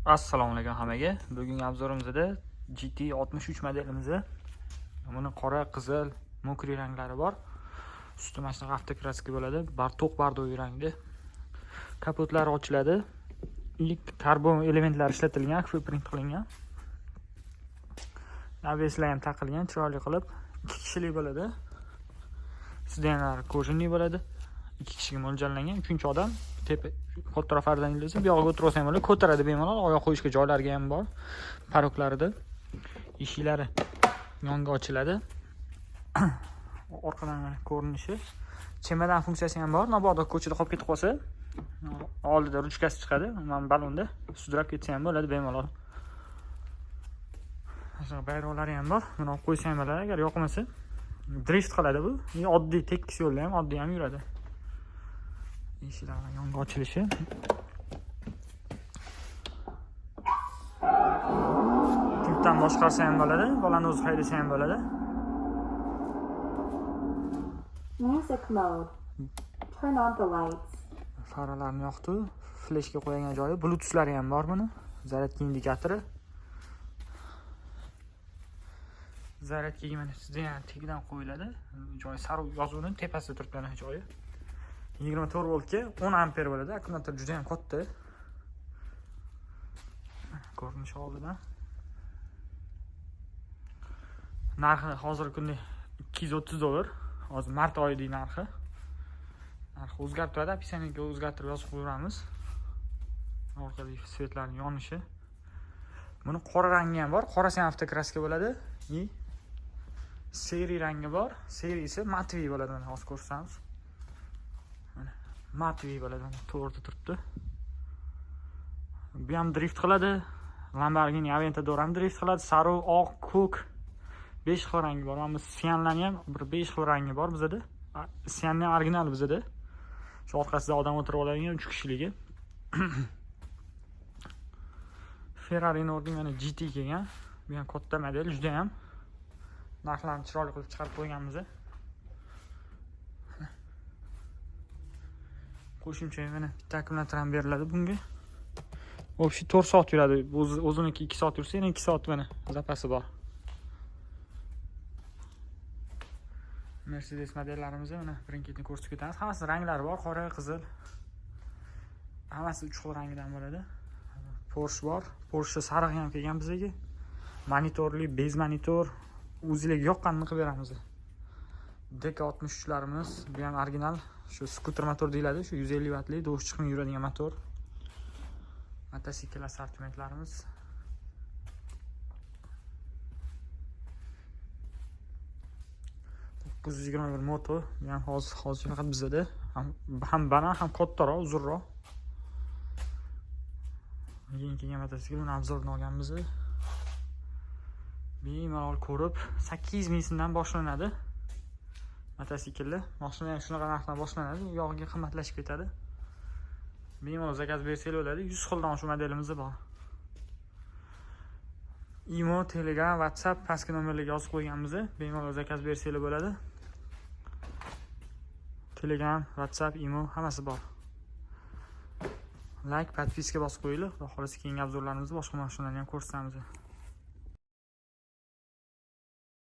Assalomu alaykum hammaga. Bugungi obzorimizda GT63 modelimiz. Buni qora, qizil, мокрый ranglari bor. Usti mana shunaqa avtokraska bo'ladi. To'q bordoviy rangda. Kapotlari ochiladi. Ilk karbon elementlari ishlatilgan, akfa print qilingan. ABSlar ham taqilgan, chiroyli qilib. 2 kishilik bo'ladi. Sidenlar кожаный bo'ladi. 2 kishiga mo'ljallangan. 3-chi odam tepa kattaroq farzandli bo'lsa, bu yog'iga o'tirib olsa ham bo'ladi, ko'taradi bemalol, oyoq qo'yishga joylari ham bor. Paroklarida eshiklari yonga ochiladi. Orqadan mana ko'rinishi. Chemodan funksiyasi ham bor. Mabodo ko'chada qolib ketib qolsa, oldida ruchkasi chiqadi, mana balonda sudrab ketsa ham bo'ladi bemalol. Masalan, bayroqlari ham bor. Buni olib qo'ysa ham bo'ladi, agar yoqmasa. Drift qiladi bu. Oddiy tekis yo'lda ham oddiy ham yuradi. Eshiklarni yonga ochilishi. Pultdan boshqarsa ham bo'ladi, bolani o'zi haydasa ham bo'ladi. Music mode. Turn on the lights. Faralarni yoqdi. Fleshga qo'ygan joyi, Bluetooth'lari ham bor buni. Zaryadka indikatori. Zaryadkaga mana sizda tagidan qo'yiladi. Joyi sariq yozuvni tepasida turibdi mana joyi. 24 voltga 10 amper bo'ladi. Akkumulyator juda ham katta. Ko'rinishi oldidan. Narxi hozirgi kunda $230. Hozir mart oyidagi narxi. Narxi o'zgarib turadi, описаниеga o'zgartirib yozib qo'yamiz. Orqadagi svetlarning yonishi. Buni qora rangi ham bor. Qorasi ham avtokraska bo'ladi. И seri rangi bor. Serisi matviy bo'ladi, mana hozir ko'rsatamiz. Mana matviy bo'ladi, mana to'g'rida turibdi. Bu ham drift qiladi. Lamborghini Aventador ham drift qiladi. Sariq, oq, ko'k 5 xil rangi bor. Mana bu Sianlarni ham bir 5 xil rangi bor bizada. Sianni ham originali bizada. Shu orqasida odam o'tirib oladigan 3 kishiligi. Ferrari'ni o'rniga mana GT kelgan. Bu ham katta model, juda ham narxlarni chiroyli qilib chiqarib qo'yganmiz. Qo'shimcha mana bitta akkumulyator ham beriladi bunga. Общий 4 soat yuradi. O'ziniki 2 soat yursa, yana 2 soat mana zapasi bor. Mercedes modellarimizni mana birin-ketin ko'rsatib ketamiz. Hammasi ranglari bor, qora, qizil. Hammasi 3 xil rangidan bo'ladi. Porsche bor. Porsche sarig'i ham kelgan bizga. Monitorli, bez monitor, o'zingizga yoqqanini qilib beramiz. DK63larimiz, bu ham original, shu skuter motor deyiladi, shu 150 vattli, dovush chiqmay yuradigan motor. Mototsikl assortimentlarimiz. 921 moto, bu ham hozir faqat bizada. Ham banan, ham kattaroq, uzunroq. Yangi kelgan mototsikl, uni obzorni olganmiz. Bemalol ko'rib 800 ming so'mdan boshlanadi. Mototsikllar, mashina ham shunaqa narxdan boshlanadi, u yog'iga qimmatlashib ketadi. Bemalol zakaz bersanglar bo'ladi. 100 xildan shu modelimiz bor. Imo, Telegram, WhatsApp pastki nomerlarga yozib qo'yganmiz. Bemalol zakaz bersanglar bo'ladi. Telegram, WhatsApp, Imo hammasi bor. Like, podpiska bosib qo'yinglar. Xudo xohlasa keyingi obzorlarimizni boshqa mashinalarni ham ko'rsatamiz.